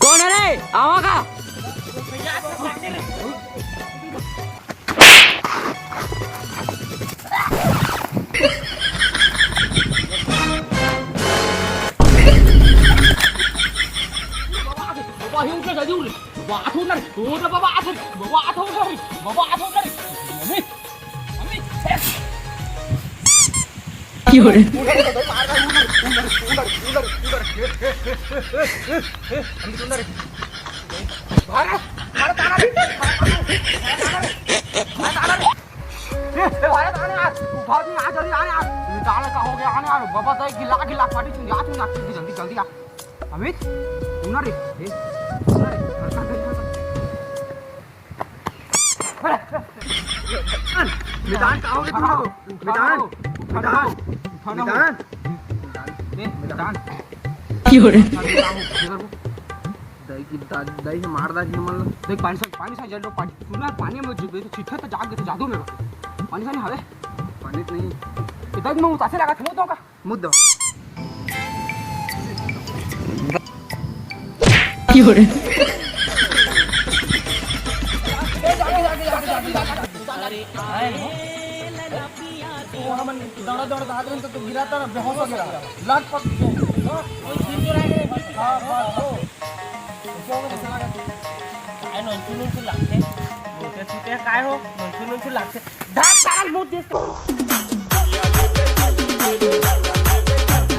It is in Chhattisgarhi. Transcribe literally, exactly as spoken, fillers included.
कौन है रे? आवा का? बाबा, हे उठ रे, जल्दी उठ रे। बाबा, आत उठ ना रे। ओ रे बाबा, आत उठ। बाबा, आत उठ ना रे। बाबा, आत उठ ना रे। अमित, अमित, हे। क्यों रे? उठ रे, उठ रे, उठ रे, उठ रे, उठ रे, उठ रे। अमित, उठ ना रे। भारत, भारत आना रे। भारत आना रे। भारत आना रे। ए, ए, भारत आने यार। उठा दी, आ जल्दी आने यार। निकाल का हो गया, आने यार। बाबा, तो एक गिला, गिला, पार्टी चुन, आ, चुन, आ, जल्दी, जल्दी आ। अमित, सुना रे, ए, सुना रे, खड़का, खड़का, खड़का। अरे, निदान का हो रे, उठा लो, निदान, उठा लो, निदान, उठा लो। निदान। ए, निदान। क्यों रे? निदान का हो, इधर को। दही की दा-, दही से मार दा, जिन मन ला। देख, पानी सा, पानी सा, जल दो, पानी। सुना, पानी में जो, जो छिटका तो जाग गए, जादू में। पानी सा नहीं हवे। पानी तो नहीं। इधर मैं उतासे लगा था, तो का? मुद्दा। क्यों रे? तो हमन दौड़ा दौड़ा हाथ में तो गिरा था ना, बेहोश हो गया। लटपट के। हाँ, बस, हो। काय नोंचू नोंचू लागथे? मोटे सूटे काय हो? नोंचू नोंचू लागथे। धात सारा मुंह देख।